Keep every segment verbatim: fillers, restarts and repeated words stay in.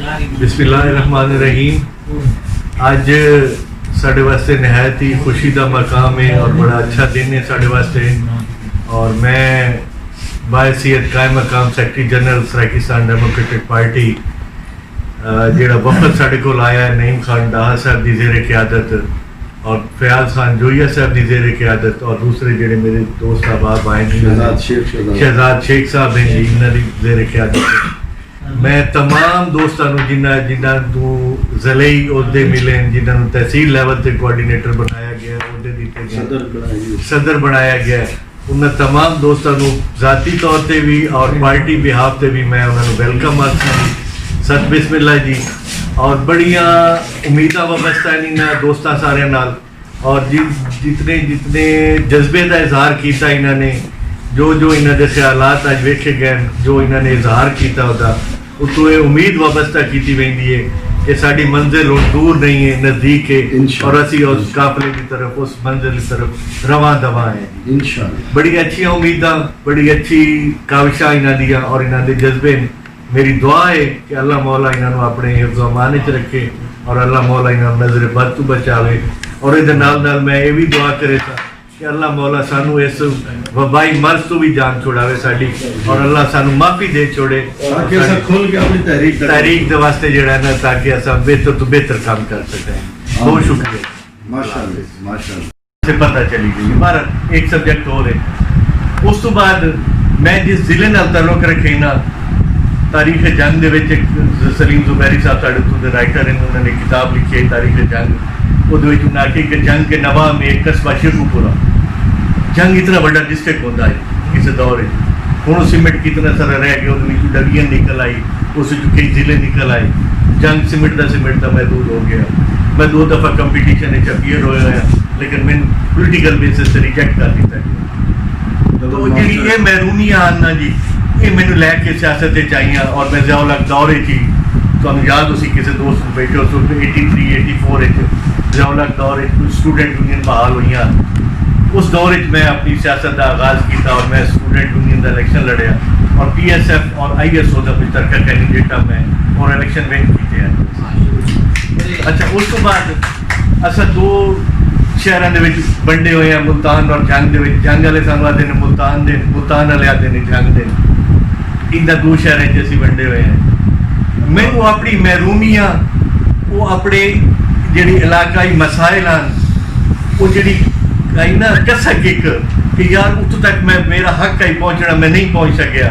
بسم اللہ الرحمن الرحیم۔ اڄ ساݙے واسطے نہایت ہی خوشی دا مقام ہے اور بڑا اچھا دن ہے ساݙے واسطے۔ اور میں باحیثیت قائم مقام سیکرٹری جنرل سرائیکستان ڈیموکریٹک پارٹی، آ، جیڑھا وفد ساݙے کول آیا ہے، نعیم خان ڈاہا صاحب دی زیر قیادت اور فیاض خان جوئیہ صاحب دی زیر قیادت اور دوسرے جیڑھے میرے دوست احباب آئے ہیں، شہزاد شیخ، شہزاد۔ شہزاد شیخ صاحب ہیں جی، انہاں دی زیر قیادت۔ میں تمام دوستاں نوں، جنہاں، جنہاں نوں ضلعی عہدے ملے ہیں، جنہاں نوں تحصیل لیول تے کوآرڈینیٹر بنایا گیا ہے، عہدے دتے گئے، صدر بنایا گیا۔ صدر بنایا گیا ہے، انہاں تمام دوستاں نوں ذاتی طور تے بھی اور پارٹی بہاف تے بھی میں انہاں نوں ویلکم آکھساں جی، ست بسم اللہ جی۔ اور بڑیاں امیداں وابستہ ہیں انہاں دوستاں ساریاں نال۔ اور جی، جتنے، جتنے جذبے دا اظہار کیتا انہاں نے، جو، جو انہاں دے خیالات اڄ ویکھے ڳئے، جو انہاں نے اظہار کیتا ہوتا، اتوں یہ امید وابستہ کیتی ویندی ہے کہ ساݙی منزل ہݨ دور نہیں ہے، نزدیک ہے، انشاءاللہ۔ اور اسی اس قافلے دی طرف، اس منزل دی طرف رواں دواں ہیں۔ انشاءاللہ۔ بڑی اچھیاں امیداں، بڑی اچھی کاوشاں انہاں دیاں اور انہاں دے جذبے نے۔ میری دعا ہے کہ اللہ مولا انہاں نوں اپݨے حفظ و امان وچ رکھے اور اللہ مولا انہاں نوں نظر بد توں بچاوے۔ اور ایں دے نال نال میں یہ بھی دعا کرے سا کہ اللہ مولا سانوں اس وبائی مرض توں بھی جان چھڑاوے ساݙی، اور اللہ سانوں معافی دے چھوڑے۔ تاکہ اساں کھل کے اپݨی تحریک دا تحریک دے واسطے جڑا ہے نا، تاکہ اساں بہتر توں بہتر کام کر سکیں۔ بہت شکریہ۔ ماشاءاللہ، ماشاءاللہ۔ سے پتہ چلی گئی۔ پر ایک سبجیکٹ ہور ہے۔ اس توں بعد میں جس ضلع نال تعلق رکھے نا، تاریخ جنگ دے وچ ایک سلیم زبیری صاحب ساݙے اتھوں دے رائٹر ہیں، انہاں نے کتاب لکھی ہے تاریخ جنگ۔ اودے وچ انہاں آکھیا کہ جنگ کے نواب میں ایک قصبہ شیخو پورہ۔ جنگ اتنا وݙا ڈسٹرکٹ ہوندا ہے کسے دور وچ۔ ہݨ او سمٹ کے اتنا سارا رہ ڳیا، اودے وچوں ڈویژن نکل آئی، اس وچوں کئی ضلع نکل آئے۔ جنگ سمٹدا سمٹدا محدود ہو ڳیا۔ میں دو دفعہ کمپٹیشن وچ اپیئر ہوئے ہوئے ہاں، لیکن مینوں پولیٹیکل بیسس تے ریجیکٹ کر ݙتا ڳیا۔ تو جیڑھی اے محرومیاں ہن نا جی، اے مینوں لے کے سیاست وچ آئیاں اور میں ضیاء الحق دور وچ ہی، تہاݙوں یاد ہوسی کسے دوست کوں بیٹھے ہوسو، ایٹی تھری، ایٹی فور وچ ضیاء الحق دور وچ کچھ اسٹوڈنٹ یونین بحال ہوئیاں۔ اس دور وچ میں اپݨی سیاست دا آغاز کیتا اور میں اسٹوڈنٹ یونین دا الیکشن لڑیا اور پی ایس ایف اور آئی ایس او دا مشترکہ کینڈیڈیٹ ہاں میں اور الیکشن ون کیتے ہیں۔ اچھا، اس توں بعد اساں دو شہراں دے وچ ونڈے ہوئے ہیں، ملتان اور جنگ دے وچ۔ جنگ والے سانوں آہدے نے ملتان دے، ملتان والے آہدے نے جنگ دے۔ انہاں دو شہراں وچ اسی ونڈے ہوئے ہیں۔ مینوں اپݨی محرومیاں، او اپݨے جیڑھی علاقائی مسائل ہن، او جیڑھی آئی نا کسک ایک کہ یار اتھوں تک میں، میرا حق آئی پہنچنا، میں نہیں پہنچ سکیا،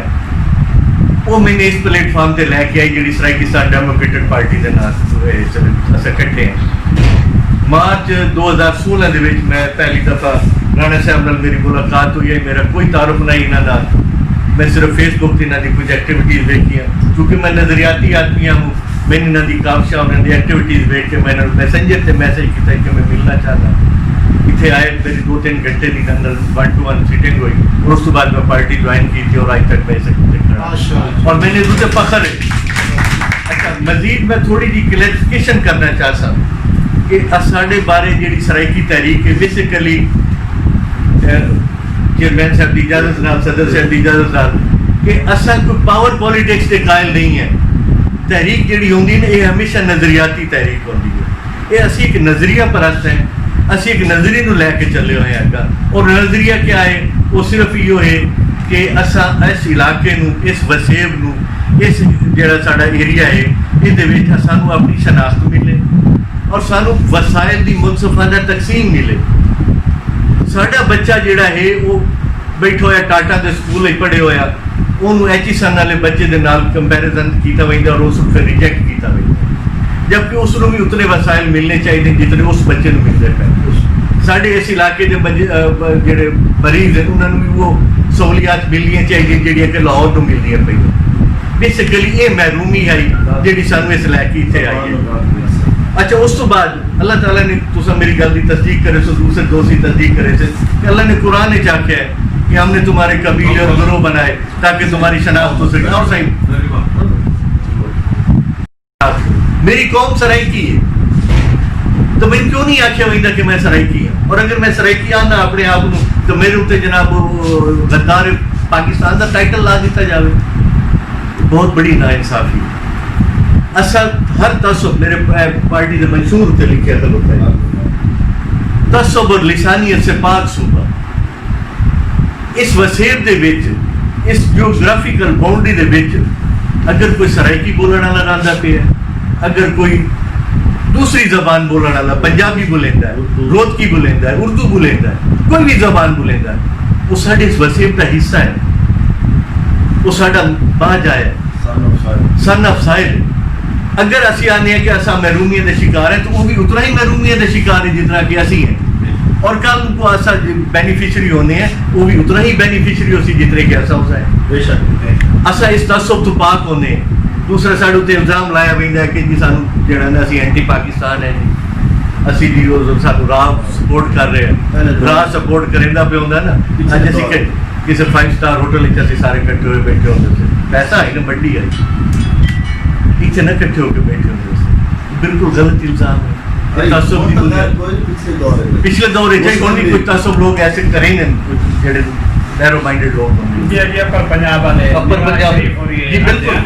او میں نے اس پلیٹ فارم تے لے کے آئی جیڑھی سرائیکستان ڈیموکریٹک پارٹی دے نال اساں کٹھے ہیں۔ مارچ دو ہزار سولہ دے وچ میں پہلی دفعہ رانا صاحب نال میری ملاقات ہوئی ہے، میرا کوئی تعارف نہیں انہاں نال، میں صرف فیس بک تے انہاں دی کچھ ایکٹیویٹیز ویکھیاں، کیونکہ میں نظریاتی آدمی ہاں، میں انہاں دی کاوشاں، انہاں دی ایکٹیویٹیز ویکھ کے میں انہاں نوں میسنجر تے میسج کیتا کہ میں ملنا چاہنا۔ اتھے آئے، میری دو تین گھنٹے دی انہاں نال ون ٹو ون سیٹنگ ہوئی اور اس توں بعد میں پارٹی جوائن کیتی اور اڄ تک میں اسے کیتے کھڑا۔ ماشاءاللہ۔ اور میں نے اتھے فخر ہے۔ اچھا، مزید میں تھوڑی جی کلیریفیکیشن کرنا چاہساں کہ اساݙے بارے جیڑھی سرائیکی تحریک ہے، بیسیکلی، اے، چیئرمین صاحب دی اجازت نال، صدر صاحب دی اجازت نال، کہ اساں کوئی پاور پالیٹکس دے قائل نہیں ہیں۔ تحریک جیڑھی ہوندی نا، اے ہمیشہ نظریاتی تحریک ہوندی ہے۔ اے اسی ایک نظریہ پرست ہیں، اسی ایک نظریے نوں لے کے چلے ہوئے ہیں اگا۔ اور نظریہ کیا ہے؟ وہ صرف ایہو ہے کہ اساں اس علاقے نوں، اس وسیب نوں، اس جیڑھا ساݙا ایریا ہے، ایندے وچ اساں نوں اپݨی شناخت ملے اور سانوں وسائل دی منصفانہ تقسیم ملے۔ ساݙا بچہ جیڑھا ہے، وہ بیٹھا ہویا ٹاٹا دے سکول وچ پڑھے ہویا، اونوں ایچ ای سن والے بچے دے نال کمپیریزن کیتا ویندا اور اس نوں پھر ریجیکٹ کیتا ویندا، جبکہ اس نوں بھی اتنے وسائل ملنے چاہیے جتنے اس بچے نوں ملدے پئے۔ اس، ساݙے اس علاقے دے بج-، آ، ب-، جڑے مریض ہیں، انہاں نوں بھی وہ سہولیات ملنیاں چاہیے جڑیاں کہ لاہور نوں ملدیاں پئیاں۔ بیسیکلی اے محرومی ہے جڑی سانوں اس لے کے اتھے آئی ہے۔ اچھا، اس تو بعد اللہ تعالیٰ نے، تساں میری گل دی تصدیق کرے سو، دوسرے دوست دی تصدیق کرے سے کہ اللہ نے قرآن وچ آکھیا ہے کہ ہم نے تمہارے قبیلے اور گروہ بنائے تاکہ تمہاری شناخت ہو سکے۔ اور صحیح، میری قوم سرائیکی ہے، تو میں کیوں نہیں آکھیا ویندا کہ میں سرائیکی ہاں؟ اور اگر میں سرائیکی آنا اپنے آپ نوں، تو میرے اتنے جناب وہ غدار پاکستان دا ٹائٹل لا دیتا جاوے۔ بہت بڑی ناانصافی ہے۔ اساں ہر تعصب، میرے پا-، پارٹی دے منشور تے لکھیا کھلوتا ہے، تعصب اور لسانیت سے پاک صوبہ۔ اس وسیب دے وچ، اس جیوگرافیکل باؤنڈری دے وچ، اگر کوئی سرائیکی بولن والا رہندا پیا ہے، اگر کوئی دوسری زبان بولن والا، پنجابی بولیندا ہے، روتکی بولیندا ہے، اردو بولیندا ہے، کوئی بھی زبان بولیندا ہے، وہ ساڈے اس وسیب دا حصہ ہے، وہ ساڈا باجا ہے۔ سن آف سائل۔ سن آف سائل۔ اگر اسی آنے ہیں کہ اساں محرومیت دے شکار ہیں، تو وہ بھی اتنا ہی محرومیت دے شکار ہے جتنا کہ اسی ہیں۔ اور کل کو اساں بینیفیشری ہونے ہیں، وہ بھی اتنا ہی بینیفیشری ہو سی جتنے کہ اساں ہو سائے۔ بے شک۔ اساں اس تعصب تو پاک ہونے ہیں۔ دوسرا ساڈے تے الزام لایا ویندا ہے کہ جی سانو جڑا نا اسی اینٹی پاکستان ہے جی، اسی جی وہ سانو راہ سپورٹ کر رہے ہیں۔ راہ سپورٹ کریندا پہ ہوندا نا، اج اسی کہ کسی فائیو سٹار ہوٹل وچ اسی سارے کٹھے ہوئے بیٹھے ہوندے سے۔ پیسہ ہے نا، بڈی ہے، اتنے نہ کٹھے ہو کے بیٹھے ہوندے سے۔ بالکل غلط الزام ہے۔ تعصب دی بنیاد۔ پچھلے دور ہے، پچھلے دور ہے، جی، ہن بھی کوئی تعصب لوگ ایسے کریں گے، جڑے نیرو مائنڈڈ لوگ ہوں گے۔ جی، جی، اپر پنجاب والے، اپر پنجاب، جی، بالکل۔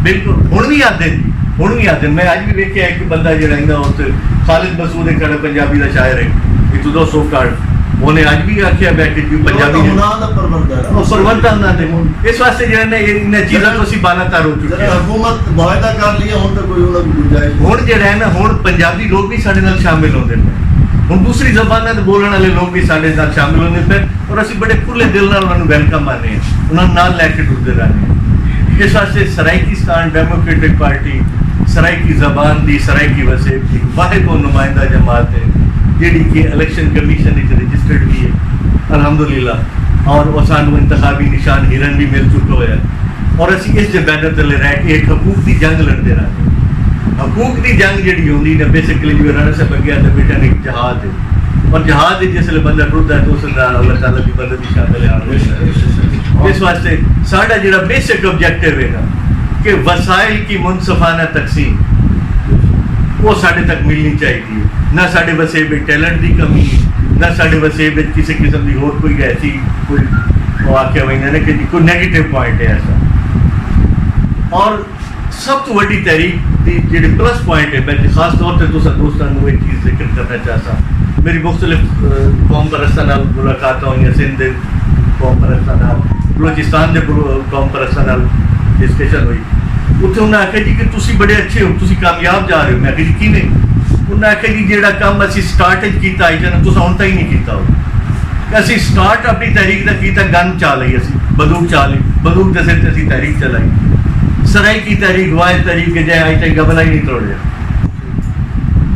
بالکل۔ ہن بھی آتے ہیں، ہن بھی آتے ہیں۔ میں اج بھی ویکھیا ایک بندہ جڑا ہے نا، اس خالد مسعود ایک ساڈا پنجابی دا شاعر ہے، اتھوں دا سافٹ آرٹ، انہیں اج بھی آکھیا میں کہ جی پنجابی نے، پروردہ انہاں دے۔ اس واسطے جڑا نا، انہاں چیزاں تو اسی بالا تر ہو چکے ہیں۔ حکومت معاہدہ کر لیا، ہن تے کوئی انہاں کوں گنجائش نہیں۔ ہن جڑا ہے نا، ہن پنجابی لوگ بھی ساڈے نال شامل ہوندے پئے، ہن دوسری زباناں دے بولن والے لوگ بھی ساڈے نال شامل ہوندے پئے، اور اسی بڑے کھلے دل نال انہاں نوں ویلکم آنے ہیں، انہاں نال لے کے ٹردے رہنے ہیں۔ اس واسطے سرائیکستان ڈیموکریٹک پارٹی سرائیکی زبان دی، سرائیکی وسیب دی واحد و نمائندہ جماعت ہے، جیڑھی کہ الیکشن کمیشن وچ رجسٹرڈ بھی ہے، الحمدللہ، اور او سانوں انتخابی نشان ہرن بھی مل چکا ہویا ہے۔ اور اسی اس دے بینر تلے رہ کے ایک حقوق دی جنگ لڑدے رہندے۔ حقوق دی جنگ جیڑھی ہوندی نا، بیسیکلی جو رانا صاحب اگے آتے بیٹھا نے، ایک جہاد ہے، اور جہاد وچ جس ویلے بندہ ٹردا ہے تو اس ویلے اللہ تعالیٰ دی مدد دی شامل ہے۔ اس واسطے ساڈا جیڑھا بیسک آبجیکٹو ہے نا کہ وسائل کی منصفانہ تقسیم، وہ ساڈے تک ملنی چاہیے۔ نہ ساڈے وسیب وچ ٹیلنٹ دی کمی، نہ ساڈے وسیب وچ کسی قسم دی ہور کوئی ایسی کوئی، وہ آکھیا ویندا نا کہ جی کوئی نیگیٹو پوائنٹ ہے ایسا۔ اور سب تو وڈی تحریک دی جیڑھی پلس پوائنٹ ہے، میں خاص طور تے تساں دوستاں نوں ایک چیز ذکر کرنا چاہساں۔ میری مختلف، آ، قوم پرستاں نال ملاقاتاں ہوئیاں، سندھ دے قوم پرستاں نال، بلوچستان دے بلو-، قوم پرستاں نال ڈسکشن ہوئی۔ اتھے انہاں آکھیا جی کہ تسی بڑے اچھے ہو، تسی کامیاب جا رہے ہو۔ میں آکھیا جی کیویں؟ انہاں آکھیا جی جیڑھا کم اسی سٹارٹ اچ کیتا اچ نا، تساں ہن تائیں نہیں کیتا ہو۔ کہ اسی سٹارٹ اپنی تحریک دا کیتا، گن چا لئی، اسی بندوق چا لئی، بندوق دے سر تے اسی تحریک چلائی۔ سرائیکی تحریک، واحد تحریک کے جائے آج تک گبلا ہی نہیں توڑیا۔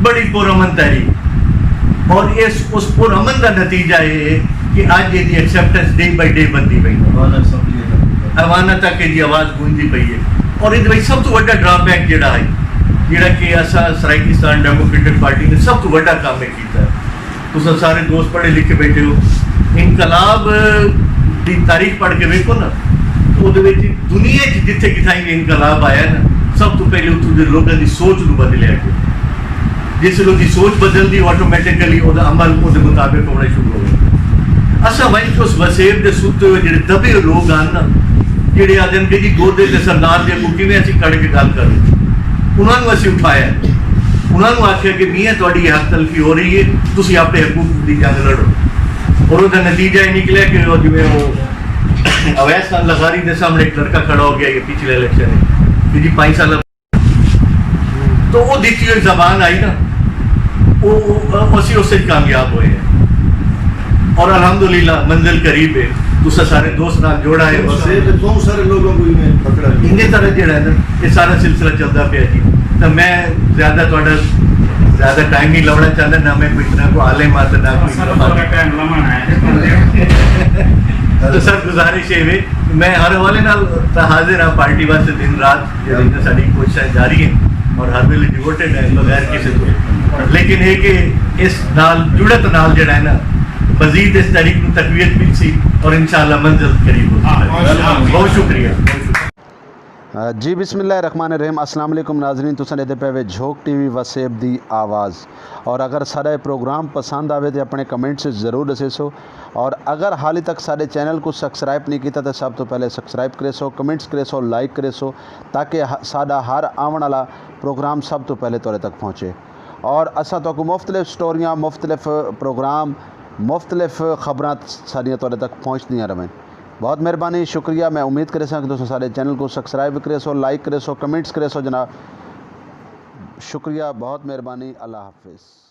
بڑی پرامن تحریک۔ اور اس، اس پرامن دا نتیجہ یہ ہے کہ اج ایندی ایکسپٹنس ڈے بائی ڈے بندی پئی۔ ایواناں تک ایندی آواز گونجدی پئی ہے۔ اور ایندے وچ سب توں وڈا ڈرا بیک جیڑھا ہے، جیڑھا کہ اساں سرائیکستان ڈیموکریٹک پارٹی نے سب توں وڈا کم ہے کیتا ہے۔ تساں سارے دوست پڑھے لکھے بیٹھے ہو، انقلاب دی تاریخ پڑھ کے ویکھو نا، تو اودے وچ دنیا وچ جتھے کتھائیں وی انقلاب آیا نا، سب توں پہلے اتھوں دے لوکاں دی سوچ نوں بدلیا گیا۔ جس لوک دی سوچ بدلدی، آٹومیٹیکلی او دا عمل او دے مطابق ہونا شروع ہو ویندے۔ اساں ونڄ کے اس وسیب دے ستے ہوئے جڑے دبے ہوئے لوگ ہن نا، جڑے آہدن کہ جی گودے تے سردار دے اڳوں کیویں اسی کھڑ کے گل کروں، انہاں نوں اسی اٹھایا، انہاں نوں آکھیا کہ میاں تہاݙی حق تلفی ہو رہی ہے، تسی اپݨے حقوق دی جنگ لڑو۔ اور او دا نتیجہ یہ نکلیا کہ او جویں او اویس خان لغاری دے سامݨے ایک لڑکا کھڑا ہو گیا یہ پچھلے الیکشن وچ کہ جی پنج سال تو وہ دیتی ہوئی زبان آئی نا، وہ، وہ، اسی اس سے کامیاب ہوئے ہیں۔ اور الحمدللہ منزل قریب ہے، تسا سارے دوست نال جوڑا ہے۔ وسیب بہت سارے لوگوں کو انہیں پکڑا گیا۔ انہیں طرح جڑا ہے نا، یہ سارا سلسلہ چلتا پیا جی۔ تو میں زیادہ تھوڑا زیادہ ٹائم نہیں لونا چاہتا، نہ میں کوئی اتنا کو عالم آتا، نہ کوئی اتنا ٹائم لمن ہے۔ تو سر گزارش ہے، میں ہر حوالے نال حاضر ہاں پارٹی واسطے دن رات۔ جیڑھے نا ساݙی کوششاں جاری ہیں اور ہر ویلے ڈیووٹڈ ہیں بغیر کسی تو، لیکن یہ کہ اس نال جڑت نال جڑا ہے نا مزید اس تحریک نوں تقویت مل سی اور انشاءاللہ منزل قریب ہو سی۔ بہت شکریہ۔ جی، بسم اللہ الرحمن الرحیم۔ السلام علیکم ناظرین، تساں ݙیہدے پئے وے جھوک ٹی وی وسیب دی آواز۔ اور اگر ساݙا اے پروگرام پسند آوے تے اپݨے کمنٹس ضرور ݙسیسو۔ اور اگر حالی تک ساݙے چینل کوں سبسکرائب نہیں کیتا تے سب توں پہلے سبسکرائب کریسو، کمنٹس کریسو، لائک کریسو، تاکہ ہ-، ساݙا ہر آوݨ والا پروگرام سب توں پہلے تہاݙے تک پہنچے۔ اور اساں تہاکوں مختلف سٹوریاں، مختلف پروگرام، مختلف خبراں ساݙیاں تہاݙے تک پہنچدیاں رہون۔ بہت مہربانی، شکریہ۔ میں امید کریساں کہ تساں ساݙے چینل کوں سبسکرائب کریسو، لائک کریسو، کمنٹس کریسو جناب۔ شکریہ، بہت مہربانی، اللہ حافظ۔